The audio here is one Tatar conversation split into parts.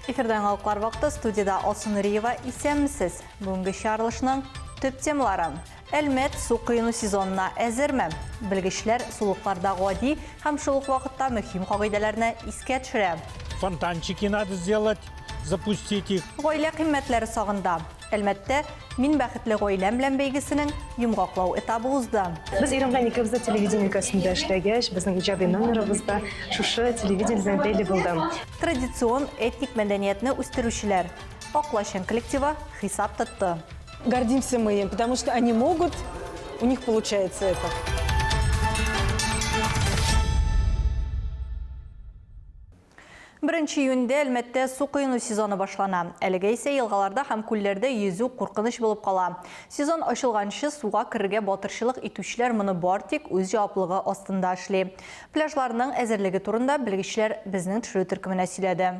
Эфирда яңалыклар вакыты студиядә Алсу Нуриева исәнмесез. Бүгенге чыгарылышның төп темалары. Әлмәт су коену сезонына әзерме? Белгечләр сулыкларда гади һәм шул ук вакытта мөһим кагыйдәләрне искә төшерә. Фонтанчики надо сделать, запустить их. Гаилә кыйммәтләре сагында. Әлмәттә Мин бәхетле гаиләм белән бәйгесенең йомгаклау этабы узды. Без ирем белән икебез дә телевидение өлкәсендә эшләгәч, безнең иҗади номерыбыз да шушы телевидение белән бәйле булды. Традицион этник мәдәниятне үстерүчеләр, Ак лачын коллективы хисап тотты. Гордимся мы им, потому что они могут, у них получается это. Беренче июньдә Әлмәттә су коену сезоны башлана. Әлегә исә елгаларда һәм күлләрдә йөзү куркыныч булып кала. Сезон ачылганчы суга керергә батырчылык итүчеләр моны бар тик үз җаваплыгы астында эшли. Пляжларның әзерлеге турында белгечләр безнең төшерү төркеменә сөйләде.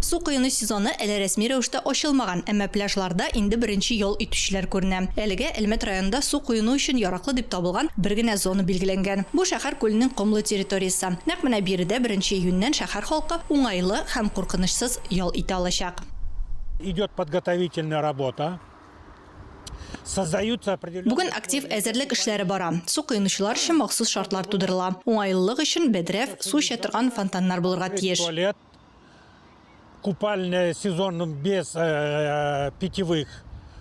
Су коену сезоны әле рәсми рәвештә ачылмаган, әмма пляжларда инде беренче ял итүчеләр күренә. Әлегә Әлмәт районында су коену өчен яраклы дип табылган бер генә зона билгеләнгән. Бу шәһәр күленең комлы территориясе. Нәкъ менә биредә беренче июньнән шәһәр халкы уңайлы һәм куркынычсыз ял итә алачак. Идет подготовительная работа. Создаются определенные Бүген актив әзерлек эшләре бара. Су коенучылар өчен махсус шартлар тудырыла. Уңайлылык өчен бәдрәф, су эчә торган фонтаннар булырга тиеш. Туалет, купальный сезон без питьевых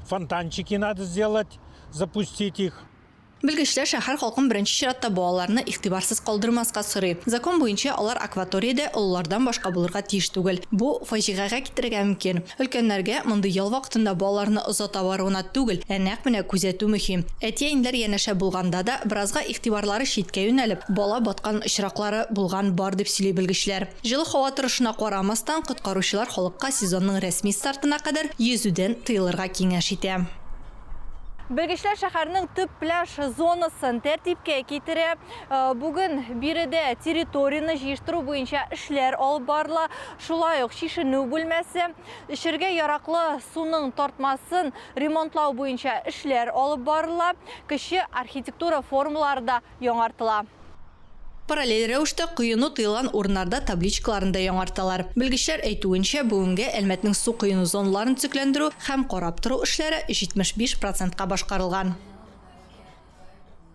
фонтанчики надо сделать, запустить их. Белгечләр шәһәр халкын беренче чиратта балаларны игътибарсыз калдырмаска сорый. Закон буенча, алар акваториядә олылардан башка булырга тиеш түгел. Бу фаҗигагә китерергә мөмкин. Өлкәннәргә мондый ял вакытында балаларны озата бару гына түгел, ә нәкъ менә күзәтү мөһим. Әти-әниләр янәшә булганда да, беразга игътибарлары читкә юнәлеп, бала баткан очраклары булган бар, дип сөйли белгечләр. Җылы һава торышына карамастан, коткаручылар халыкка сезонның рәсми стартына кадәр йөзүдән тыелырга киңәш итә. Белгечләр шәһәрнең төп пляж зонасын тәртипкә китерә. Бүген биредә территорияне җыештыру буенча эшләр алып барыла. Шулай ук чишенү бүлмәсе, эчәргә яраклы суның тартмасын ремонтлау буенча эшләр алып барыла. Кече архитектура формалары да яңартыла. Параллель рәвештә коену тыелган урыннарда табличкаларны да яңарталар. Белгечләр әйтүенчә, бүгенгә Әлмәтнең су коену зоналарын төзекләндерү һәм карап тору эшләре 75 процентка башкарылган.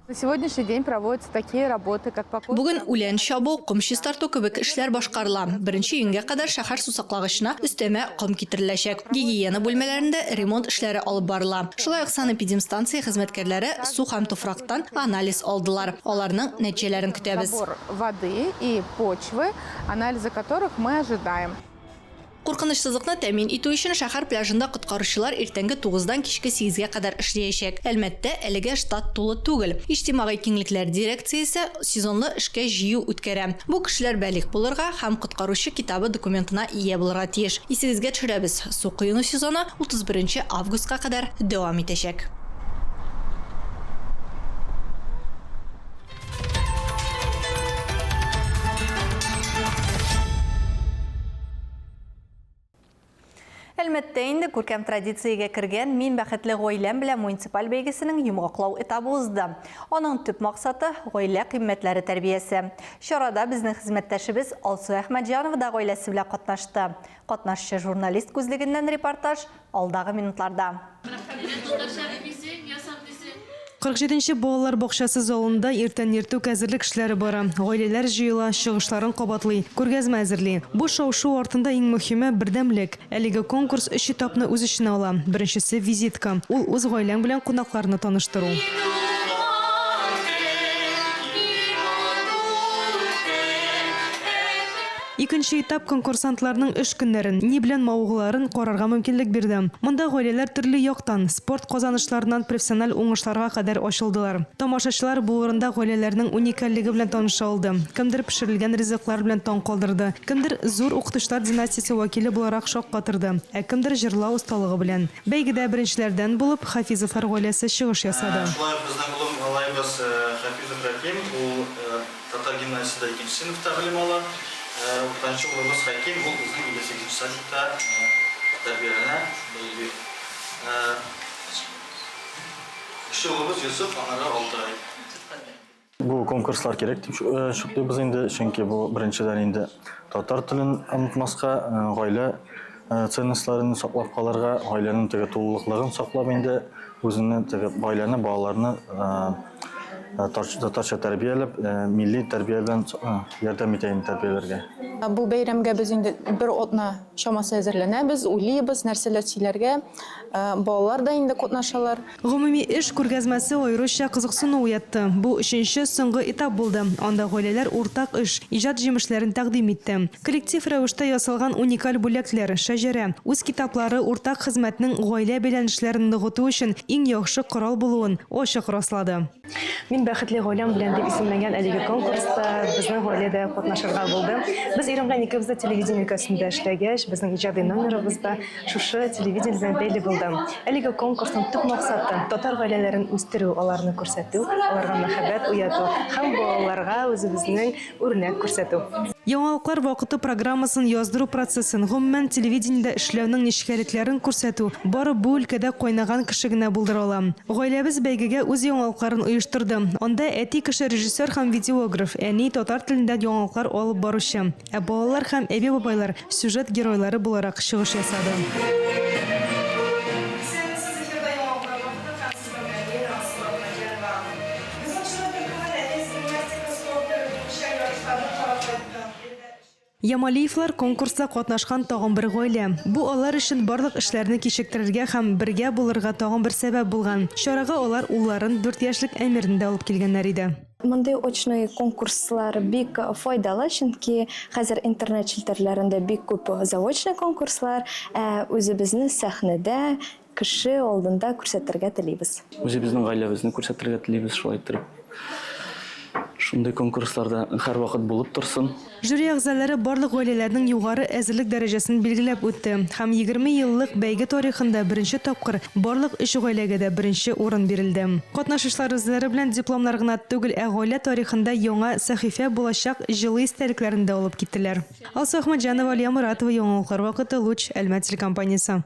На сегодняшний день проводятся такие работы, как по Бүген үлән чабу, ком чистарту кебек эшләр башкарыла. Беренче июньгә кадәр шәһәр сусаклагычына өстәмә ком китереләчәк. Гигиена бүлмәләрендә ремонт эшләре алып барыла. Шулай ук санэпидемстанция хезмәткәрләре су һәм туфрактан анализ алдылар. Аларның нәтиҗәләрен көтәбез. Забор воды и почвы, анализы которых мы ожидаем. Куркынычсызлыкны тәэмин итү өчен шәһәр пляжында коткаручылар иртәнге тугыздан кичке сигезгә кадәр эшләячәк. Әлмәттә әлегә штат тулы түгел. Иҗтимагый киңлекләр дирекциясе сезонлы эшкә җыю үткәрә. Бу кешеләр балигъ булырга һәм коткаручы китабы документына ия булырга тиеш. Исегезгә төшерәбез, су коену сезоны 31 августка кадәр дәвам итәчәк. Әлмәттә инде күркәм традициягә кергән Мин бәхетле гаиләм белән муниципаль бәйгесенең йомгаклау этабы узды. Аның төп максаты, гаилә кыйммәтләре тәрбиясе. Чарада безнең хезмәттәшебез Алсу Әхмәтҗанова да гаиләсе белән катнашты. Катнашчы журналист күзлегеннән репортаж алдагы минутларда. 47 нче балалар бакчасы залында иртән иртүк әзерлек эшләре бара. Гаиләләр җыела, чыгышларын кабатлый, күргәзмә әзерли. Бу шау-шу артында иң мөһиме, бердәмлек. Әлеге конкурс өч этапны үз эченә ала. Беренчесе, визитка. Ул үз гаиләң белән кунакларны таныштыру. Икенче этап конкурсантларның эш көннәрен, ни белән мавыгуларын карарга мөмкинлек бирде. Монда гаиләләр төрле яктан, спорт казанышларыннан профессиональ уңышларга кадәр ачылдылар. Тамашачылар бу урында гаиләләрнең уникальлеге белән таныша алды. Кемдер пешерелгән ризыклар белән таң калдырды, кемдер зур укытучылар династиясе вәкиле буларак шаккатырды, ә кемдер җырлау осталыгы белән. Бәйгедә беренчеләрдән булып Хафизовлар гаиләсе чыгыш ясады. Шулай ук безнең олы малаебыз Хафизов Рәхим, ул Татар гимназиясендә икенче сыйныфта белем ала. Уртанчы улыбыз Хәким, ул безнең 58 нче садикта тәрбияләнә, шунда йөри. Кече улыбыз Йосыф, аңарга алты ай. Бу конкурслар кирәк дип шутлыйбыз инде, чөнки бу беренчедән инде татар телен онытмаска, гаилә ценностьларын саклап калырга, гаиләнең теге тулылыклыгын саклап инде үзеңне теге гаиләне, балаларны татарча тәрбияләп, милли тәрбия белән ярдәм итә инде тәрбияләргә. Бу бәйрәмгә без инде бер атна чамасы әзерләнәбез, уйлыйбыз, нәрсәләр сөйләргә. Балалар да инде катнашалар. Гомуми эш күргәзмәсе аеруча кызыксыну уятты. Бу өченче, соңгы этап булды. Анда гаиләләр уртак эш, иҗат җимешләрен тәкъдим итте. Коллектив рәвештә ясалган уникаль бүләкләр, шәҗәрә, үз китаплары уртак хезмәтнең гаилә бәйләнешләрен ныгыту өчен иң яхшы корал булуын ачык раслады. Мин бәхетле гаиләм белән дип исемләнгән әлеге конкурста безнең гаилә дә катнашырга булды. Без ирем белән икебез дә телевидение өлкәсендә эшләгәч, безнең иҗади номерыбыз да шушы телевидение белән бәйле булды. Әлеге конкурсның төп максаты, татар гаиләләрен үстерү, аларны күрсәтү, аларга мәхәббәт уяту һәм балаларга үзебезнең үрнәк күрсәтү. Яңалыклар вакыты программасын яздыру процессын, гомумән, телевидениедә эшләүнең нечкәлекләрен күрсәтү бары бу өлкәдә кайнаган кеше генә булдыра ала. Гаиләбез бәйгегә үз яңалыкларын оештырды. Анда әти кеше режиссер һәм видеограф, әни, татар телендә яңалыклар алып баручы, ә балалар һәм әби-бабайлар сюжет геройлары буларак чыгыш ясады. Исәнмесез, эфирда Яңалыклар вакыты һәм сезнең белән мин, Алсу Әхмәтҗанова. Безнең төркеме нәфис гимнастика спорт төре буенча ярышларны карап кайтты. Биредә өч. Ямалиевлар конкурста катнашкан тагын бер гаилә. Бу алар өчен барлык эшләрне кичектерергә һәм бергә булырга тагын бер сәбәп булган. Чарага алар улларын, дүрт яшьлек Әмирне дә алып килгәннәр иде. Мондый очный конкурслар бик файдалы, чөнки хәзер интернет челтәрләрендә бик күп заочный конкурслар, ә үзебезне сәхнәдә, кеше алдында күрсәтергә телибез. Үзебезнең гаиләбезне күрсәтергә телибез, шулай иттереп. Шундый конкурсларда һәрвакыт булып торсын. Жюри әгъзалары барлык гаиләләрнең югары әзерлек дәрәҗәсен билгеләп үтте һәм 20 еллык бәйге тарихында беренче тапкыр барлык өч гаиләгә дә беренче урын бирелде. Катнашучылар үзләре белән дипломнар гына түгел, ә гаилә тарихында яңа сәхифә булачак җылы истәлекләрен дә алып киттеләр. Алсу Әхмәтҗанова, Алия Моратова, Яңалыклар вакыты, Луч, Әлмәт телекомпаниясе.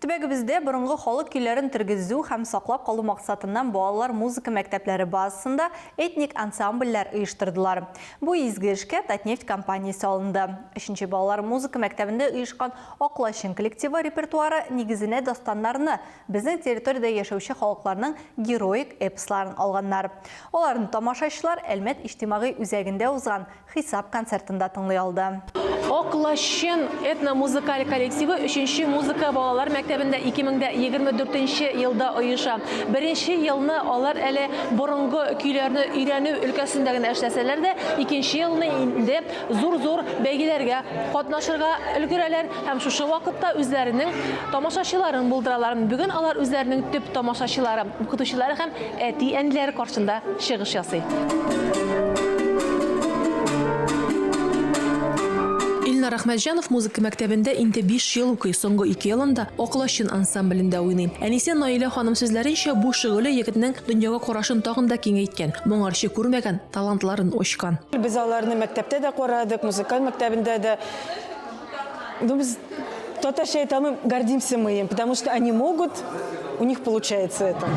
Төбәгебездә борынгы халык көйләрен тергезү һәм саклап калу максатыннан балалар музыка мәктәпләре базасында этник ансамбльләр оештырдылар. Бу изге эшкә Татнефть компаниясе алынды. Өченче балалар музыка мәктәбендә оешкан Ак лачын коллективы репертуары нигезенә дастаннарны, безнең территориядә яшәүче халыкларның героик эпосларын алганнар. Аларны тамашачылар Әлмәт иҗтимагый үзәгендә узган Хисап концертында тыңлый алды. Ак лачын этномузыкаль коллективы өченче музыка балалар мәктәбендә 2024 нче елда оеша. Беренче елны алар әле борынгы көйләрне өйрәнү өлкәсендә генә эшләсәләр дә, икенче елны инде зур-зур бәйгеләргә катнашырга өлгерәләр һәм шушы вакытта үзләренең тамашачыларын булдыралар. Бүген алар үзләренең төп тамашачылары, укытучылары һәм әти-әниләре каршында чыгыш ясый. Илнар Әхмәтҗанов музыка мәктәбендә инде биш ел укый, соңгы ике елында Ак лачын ансамблендә уйный. Әнисе Наилә ханым сүзләренчә, бу шөгыле егетнең дөньяга карашын тагын да киңәйткән, моңарчы күрмәгән талантларын ачкан. Без аларны мәктәптә дә карадык, музыкаль мәктәбендә дә. Ну, без татарча әйтә алмыйм, гордимся мы им, потому что они могут, у них получается это.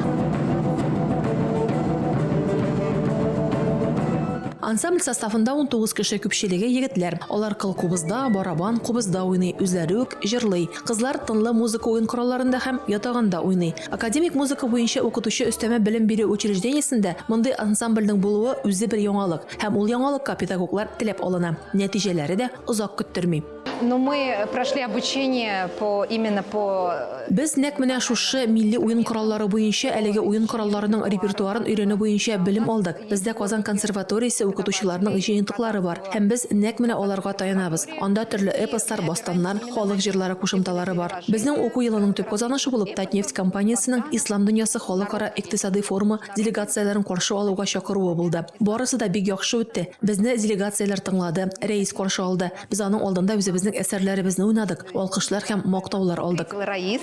Ансамбль составында 19 кеше, күпчелеге егетләр. Алар кыл кубызда, барабан, кубызда уйный, үзләре үк җырлый. Кызлар тынлы музыка уен коралларында һәм ятаганда уйный. Академик музыка буенча укытучы өстәмә белем бирү учреждениесендә мондый ансамбльнең булуы үзе бер яңалык. Һәм ул яңалыкка педагоглар теләп алына. Нәтиҗәләре дә озак көттерми. Но мы прошли обучение по именно по Без нәкъ менә шушы милли уен кораллары буенча әлеге уен коралларының репертуарын өйрәнү буенча белем алдык. Бездә Казан консерваториясе укытучыларының җыентыклары бар һәм без нәкъ менә аларга таянабыз. Анда төрле эпослар, дастаннар, халык җырлары кушымталары бар. Безнең уку елының төп казанышы булып Татнефть компаниясенең Ислам дөньясы халыкара икътисадый форумы делегацияләрен каршы алуга чакыруы булды. Барысы да бик яхшы үтте. Безне делегацияләр тыңлады, рәис каршы алды. Без аның алдында үзебезнең әсәрләребезне уйнадык, алкышлар һәм мактаулар алдык. Раис.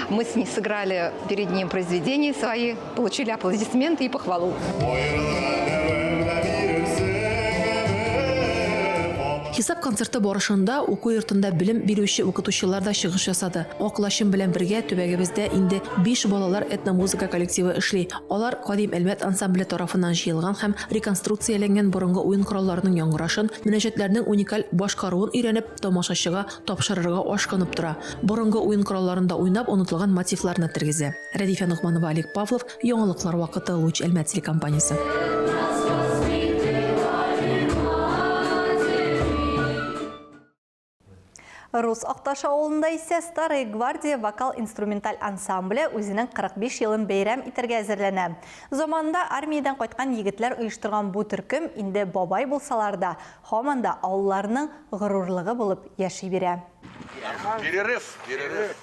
Мы с ней сыграли перед ним произведения свои, получили аплодисменты и похвалу. Хисап концерты барышында уку йортында белем бирүче укытучылар да чыгыш ясады. Ак лачын белән бергә төбәгебездә инде биш балалар этномузыка коллективы эшли. Алар Кадим Әлмәт ансамбле тарафыннан җыелган һәм реконструкцияләнгән борынгы уен коралларының яңгырашын, мөнәҗәтләрнең уникаль башкаруын өйрәнеп, тамашачыга тапшырырга ашкынып тора. Борынгы уен коралларында уйнап, онытылган мотивларны тергезә. Рәдифә Ногманова, Олег Павлов, Яңалыклар вакыты, Луч Әлмәт телекомпаниясе. Рус Акташы авылында исә Старая гвардия вокал-инструменталь ансамбле үзенең 45 елын бәйрәм итәргә әзерләнә. Заманында армиядән кайткан егетләр оештырган бу төркем инде бабай булсалар да, һаман да авылларының горурлыгы булып яши бирә. Перерыв, перерыв.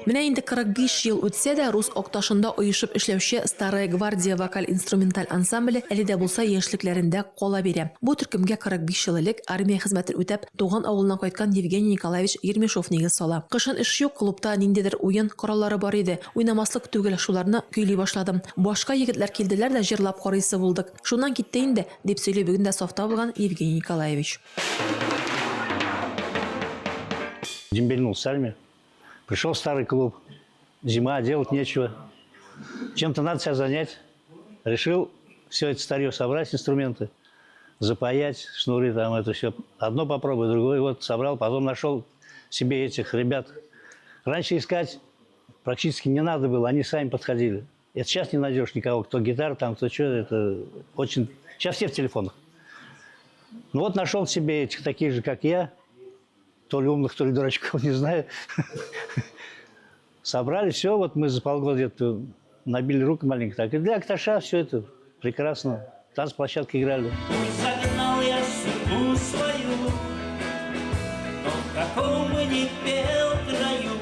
Менә инде 45 ел үтсә дә, Рус Акташында оешып эшләүче Старая гвардия вокаль-инструменталь ансамбле әле дә булса яшьлекләрендә кала бирә. Бу төркемгә 45 ел элек армия хезмәтен үтәп, туган авылына кайткан Евгений Николаевич Ермешов нигез сала. Кышын эш юк, клубта ниндидер уен кораллары бар иде. Уйнамаслык түгел, шуларны көйли башладым. Башка егетләр килделәр дә җырлап карыйсы булдык. Шуннан китте инде, дип сөйли бүген дә сафта булган Евгений Николаевич. Дембельнул с армии. Пришел в старый клуб. Зима, делать нечего. Чем-то надо себя занять. Решил все это старье собрать, инструменты, запаять, шнуры там, это все. Одно попробую, другое вот собрал, потом нашел себе этих ребят. Раньше искать практически не надо было, они сами подходили. Это сейчас не найдешь никого, кто гитара там, кто что, это очень... Сейчас все в телефонах. Ну вот нашел себе этих таких же, как я, то ли умных, то ли дурачков, не знаю. Собрали все, вот мы за полгода где-то набили руку маленько так. И для Акташа все это прекрасно. Танцплощадке играли. Загнал я судьбу свою, но в каком не пел краю.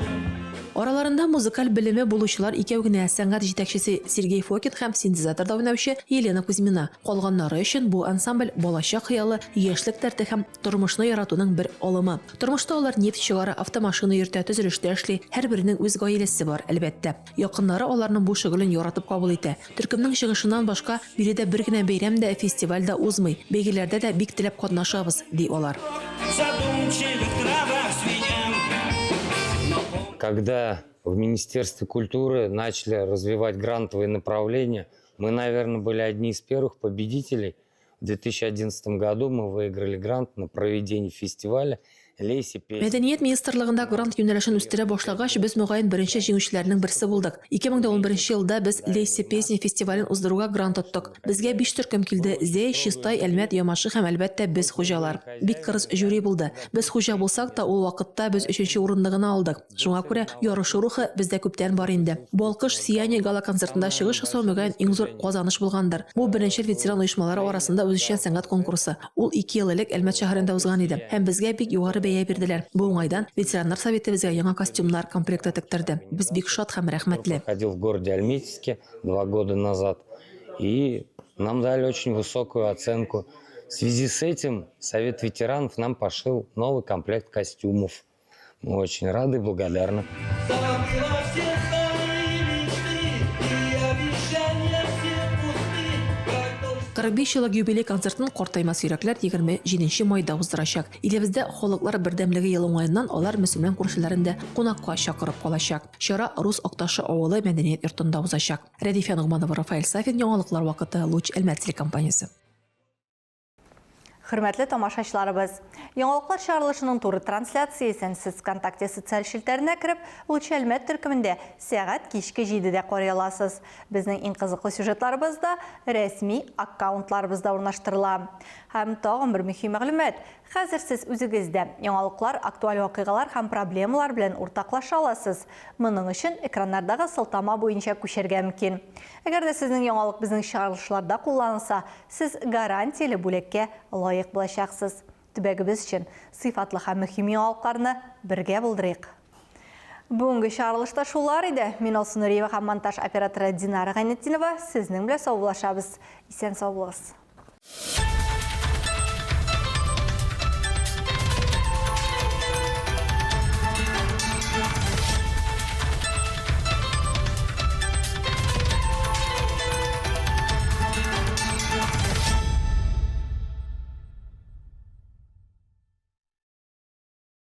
Араларында музыкаль белеме булучылар икәү генә, сәнгать җитәкчесе Сергей Фокин һәм синтезаторда уйнаучы Елена Кузьмина. Калганнары өчен бу ансамбль балачак хыялы, яшьлек дәрте һәм тормышны яратуның бер алымы. Тормышта алар нефть чыгара, автомашина йөртә, төзелештә эшли, һәрберенең үз гаиләсе бар, әлбәттә. Якыннары аларның бу шөгылен яратып кабул итә. Төркемнең чыгышыннан башка, биредә бер генә бәйрәм дә, фестиваль дә узмый. Бәйгеләрдә дә бик теләп катнашабыз, ди алар. Когда в Министерстве культуры начали развивать грантовые направления, мы, наверное, были одни из первых победителей. В 2011 году мы выиграли грант на проведение фестиваля Лейся песня. Мәдәният министрлыгында грант юнәлешен үстерә башлагач, без, мөгаен, беренче җиңүчеләрнең берсе булдык. 2011 елда без Лейся песня фестивален уздыруга грант оттык. Безгә биш төркем килде, Зәй, Чистай, Әлмәт, Ямашы һәм, әлбәттә, без хуҗалар. Бик кырыс жюри булды. Без хуҗа булсак та, ул вакытта без өченче урынны гына алдык. Шуңа күрә ярышу рухы бездә күптән бар инде. Балкыш, Сияние гала-концертында чыгыш ясау, мөгаен, иң зур казаныш булгандыр. Бу беренчел ветеран оешмалары арасында үзешчән сәнгать конкурсы. Ул ике ел элек Әлмәт шәһәрендә узган иде. Һәм безгә бик югары бәя бирделәр. Бу уңайдан ветераннар советы безгә яңа костюмнар комплекты тектерде. Без бик шат һәм рәхмәтле. Проходил в городе Альметьевске два года назад. И нам дали очень высокую оценку. В связи с этим Совет ветеранов нам пошил новый комплект костюмов. Мы очень рады и благодарны. 45 еллык юбилей концертын Картаймас йөрәкләр 27 майда уздырачак. Илебездә Халыклар бердәмлеге елы уңаеннан алар мөселман күршеләрен дә кунакка чакырып калачак. Чара Рус Акташы авылы мәдәният йортында узачак. Рәдифә Ногманова, Рафаэль Сафин, Яңалыклар вакыты, Луч, Әлмәт телекомпаниясе. Хөрмәтле тамашачыларыбыз, яңалыклар чыгарылышының туры трансляциясен сез ВКонтакте социаль челтәренә кереп, Луч Әлмәт төркемендә сәгать кичке 7-дә карый аласыз. Безнең иң кызыклы сюжетларыбыз да рәсми аккаунтларыбызда урнаштырыла. Һәм тагын бер мөһим мәгълүмат, хәзер сез үзегез дә яңалыклар, актуаль вакыйгалар һәм проблемалар белән уртаклаша аласыз. Моның өчен экраннардагы сылтама буенча күчәргә мөмкин. Әгәр дә сезнең яңалык безнең чыгарылышларда кулланылса, Сез гарантияле бүләккә лаек булачаксыз. Төбәгебез өчен сыйфатлы һәм мөһим яңалыкларны бергә булдырыйк! Бүгенге чыгарылышта шулар иде. Мин Алсу Нуриева һәм монтаж операторы Динара Гайнетдинова сезнең белән саубуллашабыз. Исән-сау булыгыз!